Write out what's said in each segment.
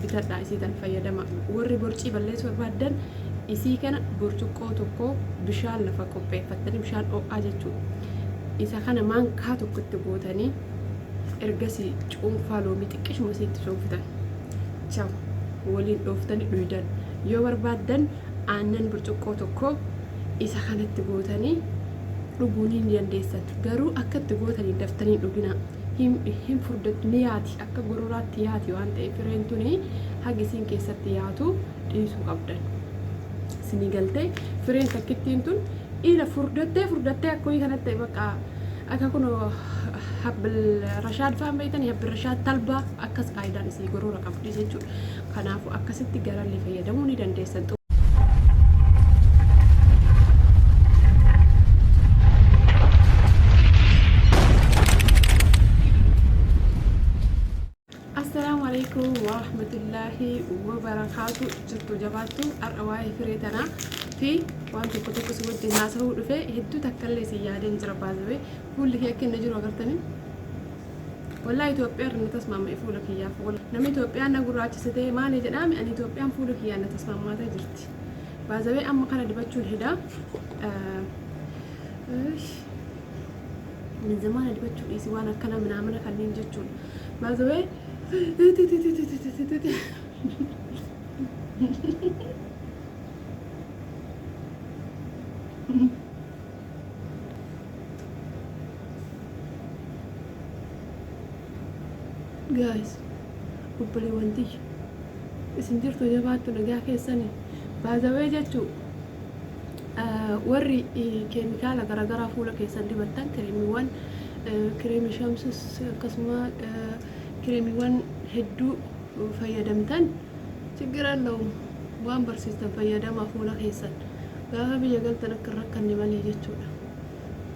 Bitadhaa isii tan fayyadama. Warri borcii balleessuu barbaaddan isii kana burcuqqoo tokko bishaan lafa qopheeffattanii bishaan ho'aa jechuudha. Isa kana maankaa tokko itti gootanii ergasii cuunfaa loomii xiqqishuma isiitti cuunfitan. Chaw waliin dhooftanii dhuydan. Yoo barbaaddan aannan burcuqqoo tokko isa kanatti gootanii dhuguu ni dandeessan. Garuu akka itti gootanii daftanii hin dhuginaa. Hin furdatti ni yaati akka gororaatti yaati waan ta'eef fireen tuni hagi isiin keessatti yaatu dhiisuu qabdan. Isinii galtee fireen takkittiin tun ila furdattee furdattee akka wayii kanatti bakka akka kun habbil rashaad fa'aan beektanii habbil rashaad talbaa akkas faayidaan isii gorora qabdi jechuudha. Kanaafuu akkasitti garallee fayyadamuu ni dandeessan. Assalaamu alaikum warahmatullaahi wabarakaatu jirtu jabaattu har'a waa'ee firee tanaa fi waan tokko tokko si wajjin haasa'uu dhufe hedduu takkallee si yaadeen jira baazawee fuulli kee akka inni jiru agartanii Wallahi Itoophiyaa irra na tasmaama'e fuula kiyyaaf. Namni Itoophiyaan na gurraachise ta'e maali jedhaami ani Itoophiyaan fuula kiyyaan na tasmaammaatee jirti. Baazawee amma kana dibachuun heda. Min zamaana dibachuu dhiisi waan akkana minaamina kanneen jechuun. Baazawee Guys, obboleewwan tiyya isin jirtu jabaattu nagaa keessanii baazawee jechuu warri keemikaala garaagaraa fuula keessan dibattan kireemiiwwan kireemii shamsus akkasuma kireemiiwwan hedduu fayyadamtan ችግር አለው waan barsiistan fayyadamaa fuula keessan gaafa biyya galtan akka hin rakkanne malee jechuudha.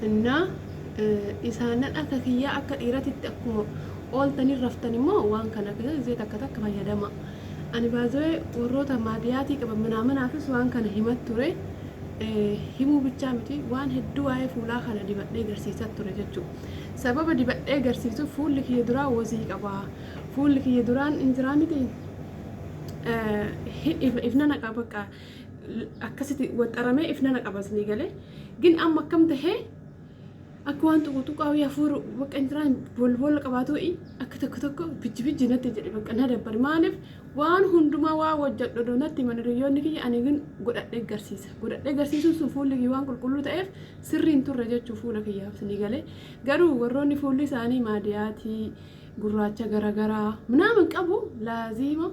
Innaa isaanan akka kiyyaa akka dhiiratitti akkuma ooltanii raftan immoo waan kana gisee takka takka fayyadama. Ani baazawee warroota maadiyaatii qaban minaaminaafis waan kana himat ture. Himuu bichaa miti waan hedduu waa'ee fuulaa kana dibadhee garsiisaa ture jechuudha. Sababa dibadhee garsiisuuf fuulli kiyya duraa wazii qaba. Fuulli kiyya duraan hin jiraa miti. Ifnana qaba bakka akkasitti waxxaramee ifnana qaba isinii galee. Gin amma akkam tahee akka waan tuqu tuqaa hafuuru bakka intiraan bolbola qabaatu akka tokko tokko bijji bijji natti jedhe bakka na dabbare maaliif waan hundumaa waa hojjedhu odoo natti himan hiriyoonni kiyya ani gin godhadhee garsiisa godhadhee garsiisuun sun fuulli kiyya waan qulqulluu ta'eef sirriin turre jechuu fuula kiyyaaf isinii galee garuu warroonni fuulli isaanii maadiyaatii gurraacha garagaraa minaamin qabu laaziima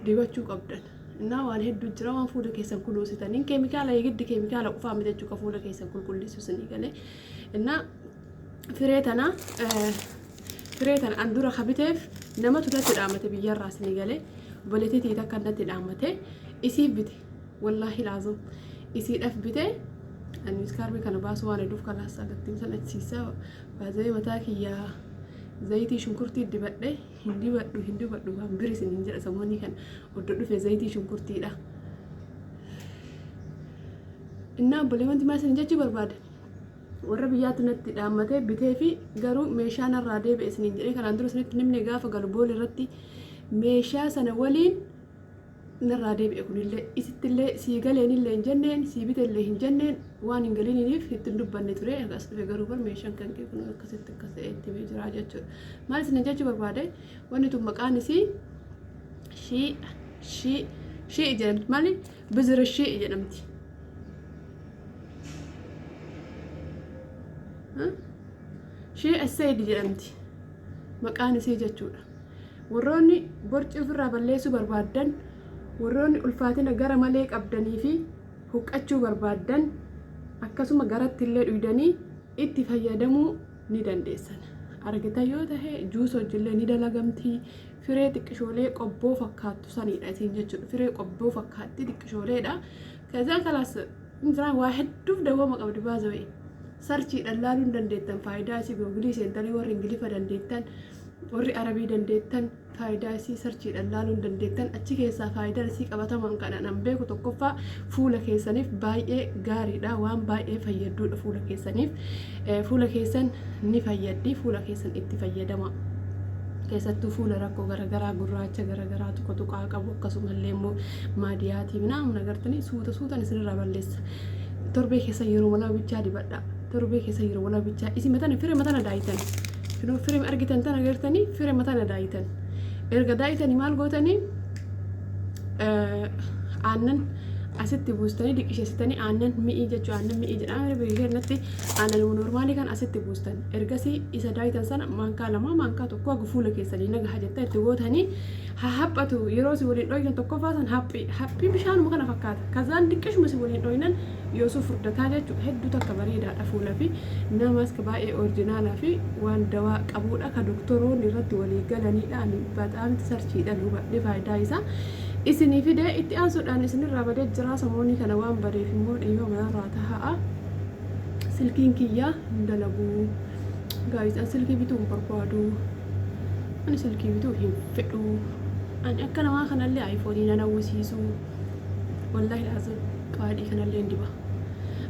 dibachuu qabdan. Innaa waan hedduu jira waan fuula keessan kunuunsitaniin keemikaala giddi keemikaala qofaa miti jechuudha fuula keessan qulqulleessu isinii galee. Innaa firee tana firee tana an dura kabiteef namatu natti dhaamate biyyarraa isinii galee obboleettii tiyya takka natti dhaamate isiif bite wallaahi laazim isiidhaaf bite ani iskaarbii kana baasuu waan hedduuf kalaas agartiin sana achiisaa baazee mataa kiyyaa zayitii shunkurtii dibadhe hin dibadhu hin dibadhu waan biri isin hin jedha samoonii kana oddo dhufe zayitii shunkurtiidha. Innaa obbolee wanti maal isin jechuu barbaade warra biyyaatti natti dhaammatee bitee fi garuu meeshaa narraa deebi'e isiniin jedhee kanaan dura isinitti nimne gaafa galu bool irratti meeshaa sana waliin narraa deebi'e kunillee isittillee sii galeenillee hin jenneen sii bitellee hin jenneen waan hin galiniif itti hin dubbanne ture akkas dhufe garuu bar meeshaan kan kee kun akkasitti akkas ta'e itti himee jira jechuudha. Maal isin jechuu barbaade wanni tun maqaan isii shii shii shii jedhamti maali bizira shii jedhamti. Shii Asseed jedhamti maqaan isii jechuudha. Warroonni borcii ofirraa balleessuu barbaaddan, warroonni ulfaatina gara malee qabdanii fi huqqachuu barbaaddan akkasuma garatti illee dhuydanii itti fayyadamuu ni dandeessan. Argitan yoo tahe juusa wajjillee ni dalagamti. Firee xiqqishoolee qobboo fakkaattu saniidha isiin jechuudha. Firee qobboo fakkaatti xiqqishooleedha. Kazaa kalaas injiraan waa hedduuf dawwama qabdi baazawee. Sarchiidhaan laaluu hin dandeettan faayidaa isii googilii seentanii warri ingilifa dandeettan Warri Arabii dandeettan faayidaa isii sarchiidhaan laaluu hin dandeettan. Achi keessaa faayidaan isii qabatamaan kan an beeku tokkoffaa fuula keessaniif baay'ee gaariidha. Waan baay'ee fayyadduudha fuula keessaniif. Fuula keessan ni fayyaddi. Fuula keessan itti fayyadama. Keessattuu fuula rakkoo garaagaraa, gurraacha garaagaraa, tuqa tuqaa qabu, akkasumallee immoo maadiyaatii minaamun agartanii suuta suutaan isinirraa balleessa. Torbee keessa yeroo lama bichaa dibadha. Torbee keessa yeroo lama bichaa isin matana firee matana daayitan. Finoo firee argitan tan agartanii firee matana daayitan. Erga daayitanii maal gootanii, aannan asitti buustanii diqisheessitanii, aannan mi'ii jechuudha. Aannan mi'ii jedhama biyya keenyatti. Aannan normaalii kan asitti buustan, ergasii isa daayitan sana maankaa 2, maankaa 1 haga fuula keessanii nagaha jettee itti gootanii haa haphatu. Yeroo si waliin dhoytan tokkoffaa san haphii haphii bishaanuma kana fakkaata. Kazaan diqishuma si waliin dhoynan yoosuu furdataa jechuudha. Hedduu takka bareedaadha. Fuula fi namas baay'ee original fi waan dawaa qabuudha, ka doktoroonni irratti walii galaniidha. Ani bataamti searchiidhaan hubadhe faayidaa isaa isinii fide. Itti aansuudhaan isinirraa badee jira. Samoonii kana waan badeef immoo dhiifama manarraa taha'a. Silkiin kiyya hin dalagu, guys. An silkii bituu hin barbaadu. Ani silkii bituu hin fedhu. Ani akka namaa kanallee iPhone nan hawwisiisu. Wallaahi laazim qaadhii kanallee hin diba.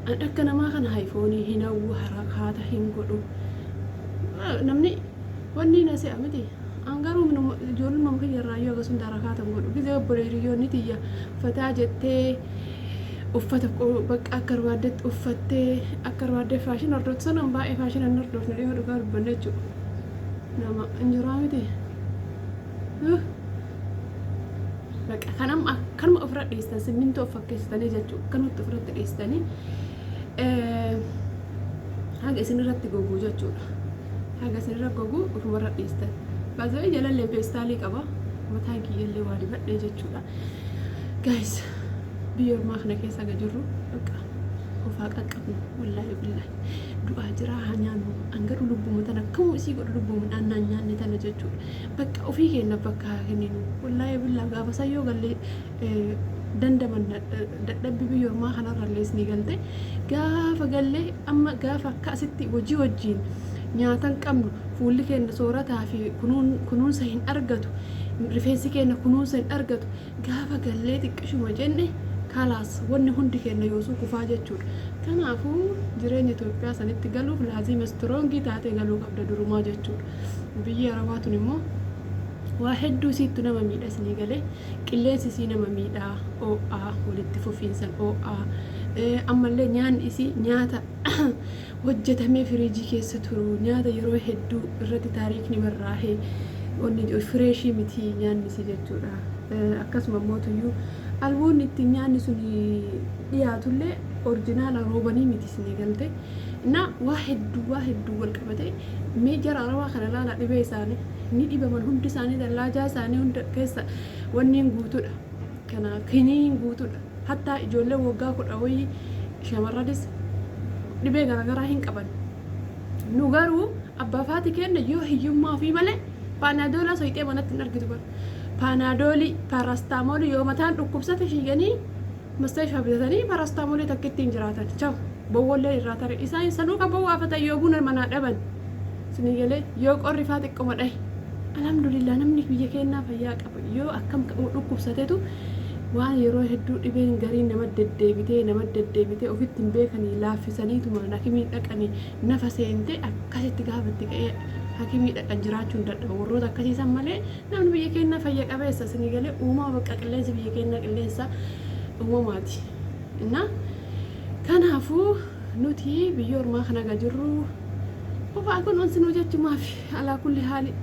Ani akka namaa kana iPhone hin hawwu, harakaata hin godhu. Namni wanni na se'a miti. An garuu ijoollummaa kiyya irraa iyyuu akkasuma harakaata hin godhu. Gizee obbolee hiriyoonni tiyya fataa jettee uffata bakka akka barbaaddetti uffattee, akka barbaadde fashion hordoftu sanan baay'ee fashion hin hordofne dhiyoo, dhugaa dubbanne jechuudha. Nama hin jiraa miti. Bakka kanam akkanuma ofirra dhiistan, simmintoo of fakkeessitanii jechuudha. Akkanumatti ofirratti dhiistanii haga isin irratti goguu jechuudha. Haga isin irra goguu ofumarra dhiistan. Baazawee jalallee peestaalii qaba. Mataan kiyyallee waa dibadhee jechuudha. Guys, biyya ormaa kana keessa aga jirru bakka ofaa qaqqabnu. Wallaahi billaahi, du'aa jiraa haa nyaannu. An garuu lubbuma tana akkamuu isii godhu, lubbuma naannaan nyaanne tana jechuudha. Bakka ofii keenya bakka haa kenninu. Wallaahi billaahi, gaafa san yoo galle dandaman dadhabbii biyya ormaa kanarrallee ni galte. Gaafa galle amma gaafa akka asitti hojii wajjiin nyaata hin qabnu, fuulli keenya soorataa fi kunuunsa hin argatu, rifeensi keenya kunuunsa hin argatu. Gaafa gallee xiqqishuma jenne, kalaas, wanni hundi keenya yoosuu kufaa jechuudha. Kanaafuu jireenya Itoophiyaa sanitti galuuf laazima strong taatee galuu qabda durumaa jechuudha. Biyyi Arabaa tun immoo waa hedduu isiittu nama miidha isinii galee. Qilleensi isii nama miidhaa, oo'aa walitti fufiinsan oo'aa. Ammallee nyaanni isii nyaata hojjetamee firiijii keessa turu, nyaata yeroo hedduu irratti taariikni barraa'ee, wanni fresh miti nyaanni isii jechuudha. Akkasuma mootuyyuu albuunni ittiin nyaanni sun dhiyaatullee original roobanii miti isinii galte. Na waa hedduu, waa hedduu wal qabate. Mee jara Arabaa kana ilaalaa, dhibee isaanii ni dhibaman. Hundi isaanii dallaajaa isaanii hunda keessa wanniin guutuudha. Kanaaf kiniin guutuudha. Hattaa ijoollee waggaa 10 wayii shamarranis dhibee garaagaraa hin qaban. Nu garuu abbaa faati kenna yoo hiyyummaa ofii malee Panadol soyixee manatti hin argitu bara. Panadol, paracetamol, yoo mataan dhukkubsate fiiganii masteeshaa bitatanii paracetamol takka ittiin jiraatan. Chaw, bowwollee irraa tare. Isaan sanuu kan bowwaafatan yoo buna manaa dhaban. Isinii galee, yoo qorri faa xiqqoma dhahe. Alhamdulillah, namni biyya keenyaa fayyaa qaba. Yoo akkam dhukkubsatetu waan yeroo hedduu dhibeen gariin nama deddeebitee ofitti hin beekanii laaffisaniituma hakimiin dhaqanii nafa seentee akkasitti gaafa itti ka'ee hakimii dhaqan jiraachuu hin dadhabu. Warroota akkasiisan malee namni biyya keenyaa fayya qabeessa isinii galee. Uumama bakka qilleensi biyya keenyaa qilleensa uumamaati. Inna kanaafuu nuti biyya ormaa kana ga jirru qofaa kun onsinuu jechumaaf. Alaa kulli haali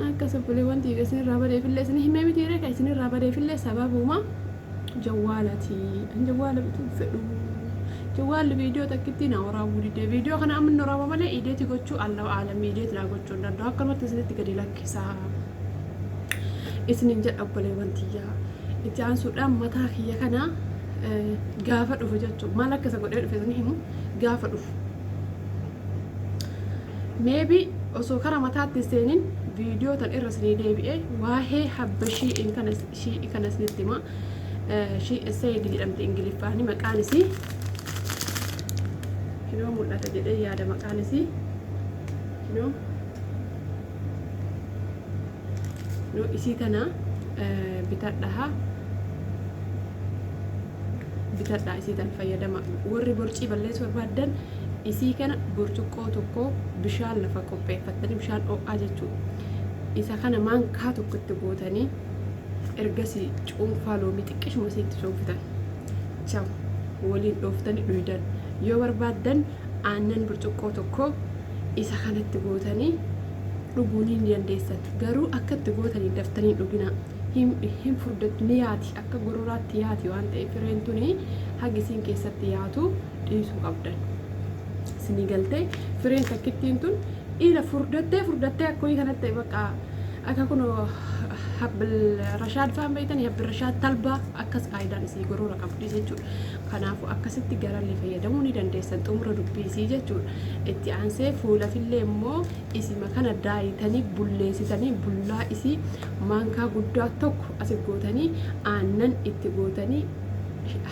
akkas obboleewwan tiyya, isinirraa badeefillee isin himee miti reeka. Isinirraa badeefillee sababuma jawwaalati. An jawwaala bituu fedhu. Jawwaalli viidiyoo takkitti na waraabuu didee. Viidiyoo kana amma inni waraaba malee edit gochuu, allahu aalam, edit naa gochuu hin danda'u. Akkanumatti isinitti gadi lakkisaa isinin jedha obboleewwan tiyya. Itti aansuudhaan mataa kiyya kana gaafa dhufu jechuun maal akka isa godhee dhufe isin himu. Gaafa dhufu maybe osoo kara mataatti seenin viidiyoo tan irra isinii deebi'ee waa'ee habba shii'in kana, shii'i kana isinitti hima. Chia seed jedhamti Ingiliffaani maqaan isii. Kinoo mul'ata jedhee yaada maqaan isii. Kinoo, kinoo isii tana bitadhaa, bitadhaa, isii tan fayyadama. Warri borcii balleessuu barbaaddan isii kana burcuqqoo tokko bishaan lafa qopheeffattanii, bishaan ho'aa jechuudha. Isa kana maankaa tokkotti gootanii ergasii cuunfaa loomii xiqqishuma isiitti cuunfitan. Chaw waliin dhooftanii dhuydan. Yoo barbaaddan aannan burcuqqoo tokko isa kanatti gootanii dhuguu ni dandeessan. Garuu akka itti gootanii daftanii dhuginaa. Hin furdatti ni yaati akka gororaatti yaati waan ta'eef fireen tuni hagi isiin keessatti yaatu dhiisuu qabdan. Isinii galtee fireen takkittiin tun ila furdattee furdattee akka wayii kanatti bakka akka kun habbil rashaad fa'aan beektanii habbil rashaad talbaa akkas faayidaan isii gorora qabdi jechuudha. Kanaafuu akkasitti garallee fayyadamuu ni dandeessan xumura dubbii isii jechuudha. Itti aansee fuulafillee immoo isima kana daayitanii bulleessitanii bullaa isii maankaa guddaa tokko asi gootanii aannan itti gootanii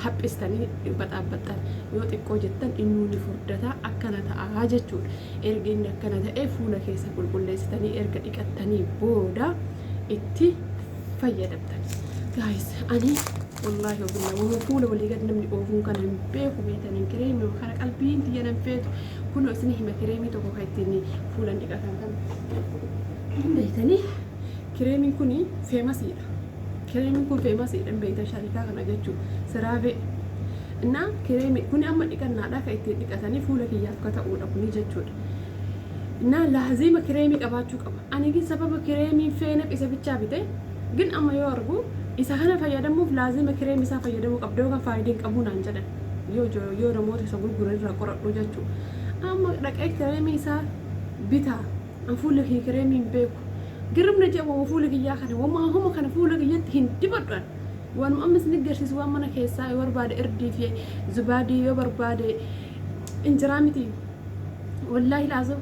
haphistanii baxaabbaxxan yoo xiqqoo jettan innuu ni furdata akkana ta'aa jechuudha. Erga inni akkana ta'e fuula keessa qulqulleessitanii erga dhiqattanii booda itti fayyadamtan. Guys, ani wallaahi wabillaa wama fuula walii gad namni oofuun kana hin beeku beetaniin kireemii kana qalbiin tiyya nan feetu kunoo isin hima kireemii tokko kan ittiin fuulan dhiqatan kan hin beektanii kireemiin kun famousiidha. Kireemiin kun famousiidha hin beektan sharikaa kana jechuudha. CeraVe. Innaa kireemii kun amma dhiqannaadha kan ittiin dhiqatanii fuula kiyyaaf ka ta'uudha kuni jechuudha. Innaa laazima kireemii qabaachuu qaba. Ani gin sababa kireemii feeneef isa bichaa bite gin amma yoo argu isa kana fayyadamuuf laazima kireemii isaa fayyadamuu qabda yookaan faayidaa hin qabu naan jedhan. Yoo namoota isa gurguran irraa qoradhu jechuudha. Amma dhaqee kireemii isaa bitaa. An fuula kiyya kireemii hin beeku. Girmna jedhamu fuula kiyyaa kana wamaa homa kana fuula kiyyatti hin dibadhu an. Waanuma amma isin agarsiisu waan mana keessaa yoo barbaade irdii fi zubaadii yoo barbaade injiraa miti. Wallaahi laazim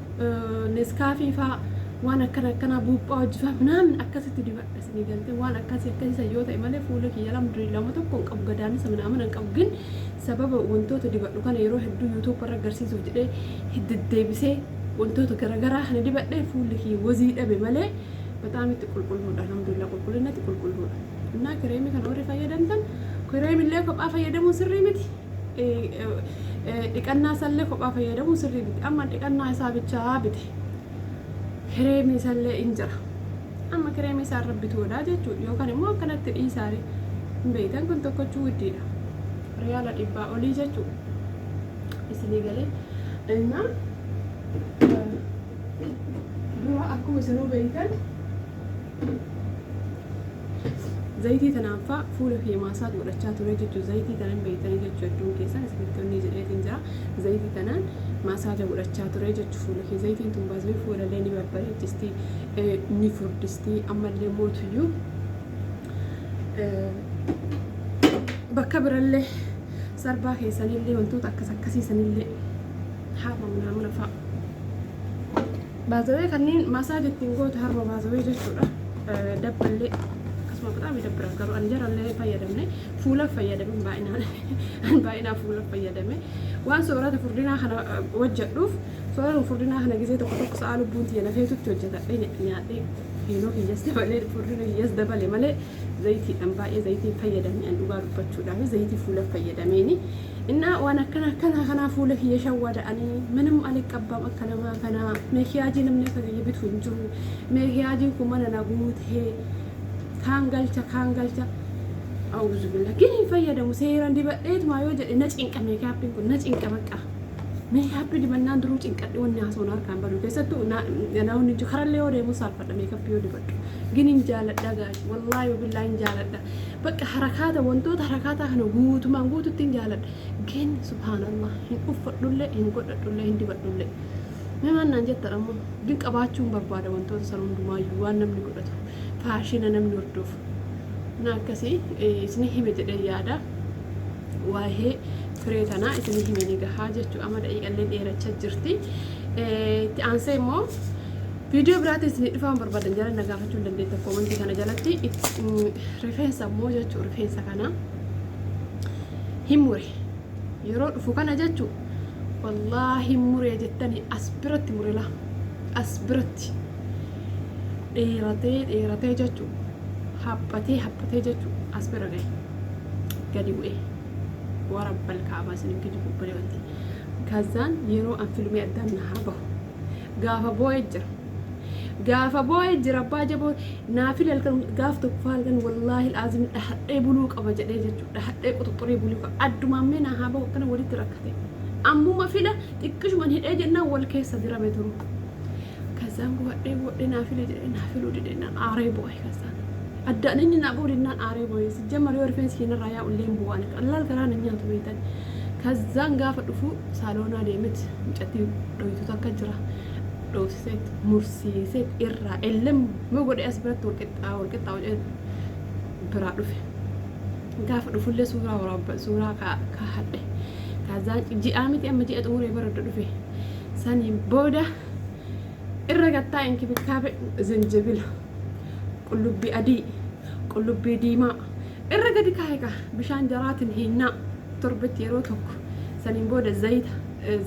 Nescafé faa waan akkana akkanaa buuphaa hojii faa minaamin akkasitti dibadha isinii galtee waan akkasii akkasii yoo ta'e malee fuula kiyya alhamdulillah amma tokko hin qabu gadaanisa minaamin hin qabu gin sababa wantoota dibadhu kana yeroo hedduu YouTube irra agarsiisuuf jedhee deddeebisee wantoota garaagaraa kana dibadhee fuulli kiyya wazii dhabe malee በጣም itti qulqulluudha alhamdulillah qulqullinatti qulqulluudha. Innaa kireemii kana warri fayyadamtan kireemillee kophaa fayyadamuu sirrii miti. Dhiqannaa isallee kophaa fayyadamuu sirrii miti. Amma dhiqannaa isaa bichaa bite. Kireemii isallee hin jira. Amma kireemii isaa irra bituudha jechuudha. Yookaan immoo akkanatti dhiisaare. Hin beektan kun tokkochuu guddiidha. Riyaala 100 olii jechuudha. Isinii galee. Innaa dura akkuma isinuu beektan zayitii tanaan faa fuula kee massage godhachaa ture jechuudha. Zayitii tanan beektanii jechuudha hedduun keessan isinitti onni jedheetiin jira. Zayitii tanaan massage godhachaa ture jechuudha fuula kee. Zayitiin tun baasnee fuulallee ni babbareechisti, ni furdisti, ammallee mootuyyuu bakka birallee sarbaa keessanillee wantoota akkas akkasiisanillee harma munaamuna fa'a. Baazawee kanneen massage ittiin gootu harma baazawee jechuudha. Dabballee akkasuma በጣም ይደብራል. Garuu ani jarallee fayyadamne fuulaaf fayyadame baay'inaan ani baay'inaan fuulaaf fayyadame waan soorata furdinaa kana hojjedhuuf soorata furdinaa kana gisee tokko tokko sa'a lubbuun tiyya nafeetutti hojjetadhee nyaadhee fiinoo kiyyas dabalee furdina kiyyas dabale malee zayitiidhaan baay'ee zayitiin fayyadamne an dhugaa dubbachuudhaaf zayitii fuulaaf fayyadameeni. Innaa waan akkana akkana kanaa fuula kiyya shawwada'anii ምንም አልቀባም akka namaa kanaa meekiyaajii namni akka kiyya bitu hin jiru. Meekiyaajiin kun mana na guutee kaan galcha kaan galcha أعوذ بالله ግን hin fayyadamu seeraan dibadheetumaa yoo jedhe na cinqa meekaappiin kun na cinqa bakka meekaappii dibannaan duruu cinqadhe wanni haasawun harkaan badu keessattuu namoonni karallee yoo deemu saalfadha meekaappii yoo dibadhu ግን hin jaaladha guys wallaahi billaahi hin jaaladha bakka harakaata wantoota harakaataa kana guutumaan guututti hin jaaladha ግን subhaanallah hin uffadhullee hin godhadhullee hin dibadhullee mee maal jettan ammoo ግን qabaachuun barbaada wantoota san hundumaayyuu waan namni godhatu faashina namni hordofu na akkasii isin hime jedhee yaada waa'ee firee tanaa isin hime ni gahaa jechuudha amma daqiiqallee dheerachaa jirti itti aansee immoo viidiyoo biraatiin isin dhufaan barbaadan jala na gaafachuu hin dandeetta commentii kana jalatti rifeensa immoo jechuu rifeensa kana hin mure yeroo dhufu kana jechuu wallaahi muree jettanii as biratti mure la as biratti dheeratee dheeratee jechuu haphatee haphatee jechuu as bira gahe gadi bu'ee warabbal kaabaa isin kijibu obboleewwanti kazaan yeroo an filmii addaan na haa bahu gaafa boo'ee jira Gaafa boo'e jira abbaa jaboo naafila halkan gaaf tokko faa halkan wallaahi laazim dhahadhee buluu qaba jedhee jechuudha. Dhahadhee quxuxxuree buluu qaba. Addumaan mee naa haa bahu akkana walitti rakkate. Ammuma fila xiqqishuman hidhee jennaan wal keessa dirame turu. Kazaan guhadhee guhadhee naa file jedhee naa filuu didee naan aaree boo'e kazaan. Addaan inni naa ba'uu dinnaan aaree boo'e. Sijjamar yoo rifeensi kee narraa yaa'u illee hin boo'an. Qallaal karaa na nyaatu beektan. Kazaan gaafa dhufu saaloonaa deemet mucattii dhoytu takka jira. Dhoofsiseet mursiiseet irraa ellem moo godhee as biratti wal qixxaa'a wal qixxaa'a jedhee biraa dhufe. Gaafa dhufullee suuraa waraabba suuraa kaahadhe. Kazaan ji'aa miti amma ji'a xumuree bara dhufe. Saniin booda irra gattaa inkibikaabe zinjibila, qullubbii adii, qullubbii diimaa irra gadi kaa'e kaa bishaan jaraatiin hinnaa torbetti yeroo tokko. Saniin booda zayita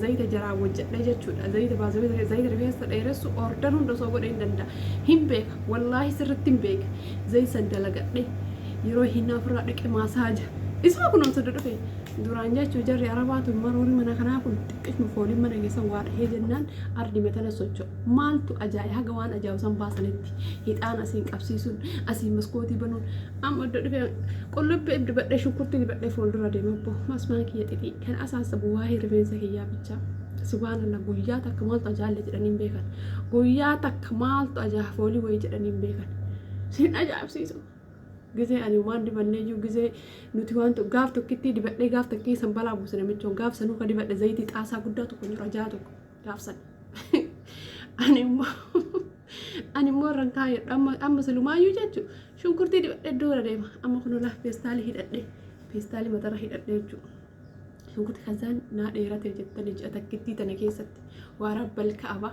zayita jaraa hojjedhe jechuudha. Zayita baazawii zayita rifeensa dheeressu order hunda osoo godhee hin danda'a. Hin beeka wallaahi sirriitti hin beeka. Zayita san dalagadhe yeroo hinnaa ofirraa dhiqe maasaaja. Isuma kunuunsa dhufe. Duraan jechuu jarri arabaa tun maroon mana kanaa kun xiqqishuma fooliin mana keessa waa dhahee jennaan ardi matana socho'a. Maaltu ajaa'iba haga waan ajaa'ibu san baasanitti hixaan asiin qabsiisuun asiin maskootii banuun amma iddoo dhufee qullubbii dibadhee shunkurtii dibadhee fuuldura deema obbo masmaan kiyya xixii kan asaassabu waa'ee rifeensa kiyyaa bichaa. Subhaanallah guyyaa takka maaltu ajaa'iba jedhanii hin beekan. Guyyaa takka maaltu ajaa'iba foolii wayii jedhanii hin beekan. Sin ajaa'ibsiisu. Gizee ani waan dibannee iyyuu gizee nuti waan gaaf tokkittii dibadhee gaaf takkii san balaa buuse namichoon gaaf sanuu ka dibadhe zayitii xaasaa guddaa tokko jiru ajaa tokko gaaf san. Ani immoo ani immoo irran kaayadhu amma amma silumaayyuu jechuun shunkurtii dibadhee dura deema amma kun olaa feestaalii hidhadhe feestaalii matarra hidhadhe jechuudha. Shunkurtii kazaan naa dheerate jettanii ji'a takkittii tana keessatti waa rabbal ka'aba.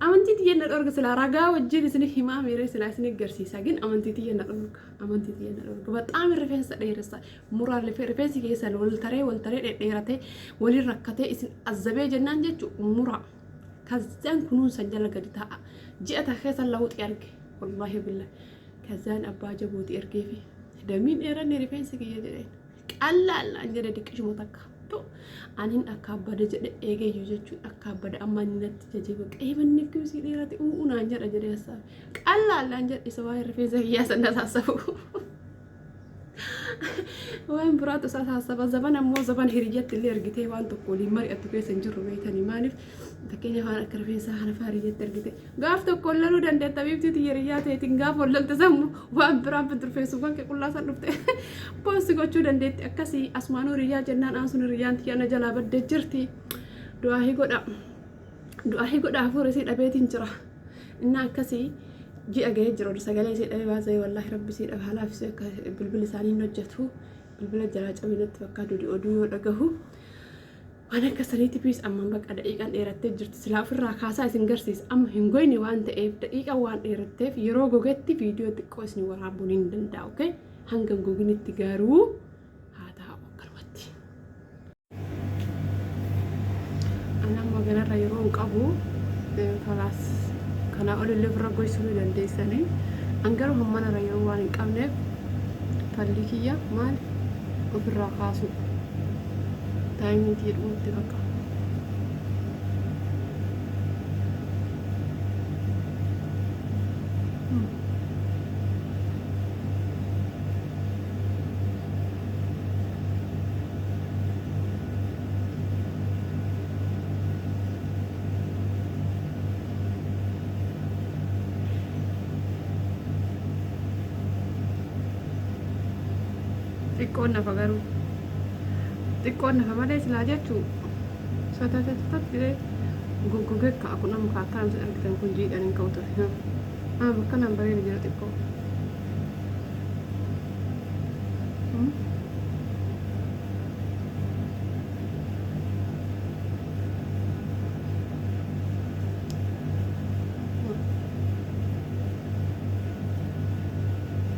Amantii tiyya na dhorga silaa ragaa wajjin isin himaa miiree silaa isin garsiisa gin amantii tiyya na dhorga amantii tiyya na dhorga baxaam rifeensa dheeressa muraa rifeensi keessan wal taree wal taree dhedheeratee waliin rakkatee isin azzabee jennaan jechu muraa kazzaan kunuunsan jala gadi taa'a ji'a takka keessa lawuxi arge wallaahi billah kazzaan abbaa jabooti ergeefi damiin dheeranne rifeensi kiyya jedheen. Qallaal naan jedhe diqqishuma takka. To anin akka abbada jedhe eegeeyyu jechuun akka abbada amma inni natti jajee bakka eebanni akkamisii dheerate u'u naan jedha jedhee hassaabe. Qallaal naan jedhe isa waa'ee rifeensa kiyyaa san haassabu. Waan biraatu isa haasaba zaban ammoo zaban hiriyyatti illee ergitee waan tokko waliin mari'attu keessa hin jirru beektanii maaliif fakkeenya waan akka rifeensaa kana fa'aa hiriyyatti ergite Gaaf tokko wallaluu dandeetta biiftii tiyya hiriyyaa teetiin gaaf wallalte sammu waan biraan fidurfeessuuwwan kee qullaa san dhufte poosti gochuu dandeetti akkasii asumaanuu hiriyyaa jennaan aan sun hiriyyaan tiyya na jalaa baddee jirti du'aahii godha du'aahii godha hafuura isii dhabeetiin jira innaa akkasii ji'a gahee jira oduu sagalee isii dhabee baasee wallaahi rabbi isii dhabe halaafisee akka bilbilli isaanii hin hojjetu bilbila jalaa cabee natti fakkaatu oduu yoo dhagahu. Waan akka saniitti piis ammaan bakka daqiiqaan dheerattee jirti silaa ofirraa kaasaa isin garsiisa amma hin goyne waan ta'eef daqiiqaan waan dheeratteef yeroo gogetti viidiyoo xiqqoo isin waraabuun hin danda'u okay hanga hin goginitti garuu haa taa'u akkanumatti. Ani amma kanarra yeroo hin qabu kalaas kanaa olillee ofirra goysuu ni dandeessanii an garuu hammanarra yeroo waan hin qabneef falli kiyya maal ofirraa kaasuu. Taayimiin tiyya dhumutti bakka. Xiqqoon nafa garuu. Xiqqoon nafa malee silaa jechuu satatattat jedhee goggogee ka'a kun amma akka namni argitan kun jiidhaan hin ka'u ture. Amma bakka naan bareeda jira xiqqoo.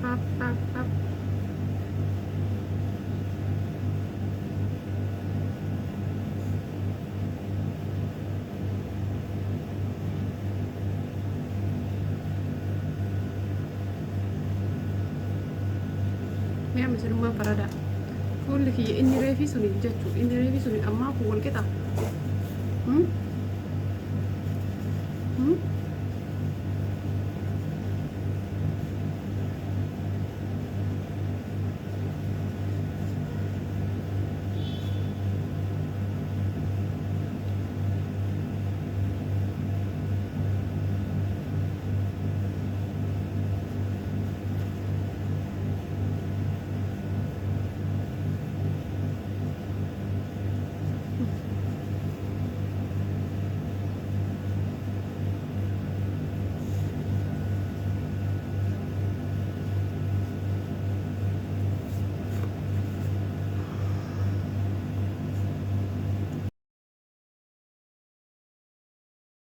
Pap pap pap. Mee amma isinummaan faradaa. Fuulli kiyya inni reefii suni jechuun inni reefii suni ammaa kun wal qixa.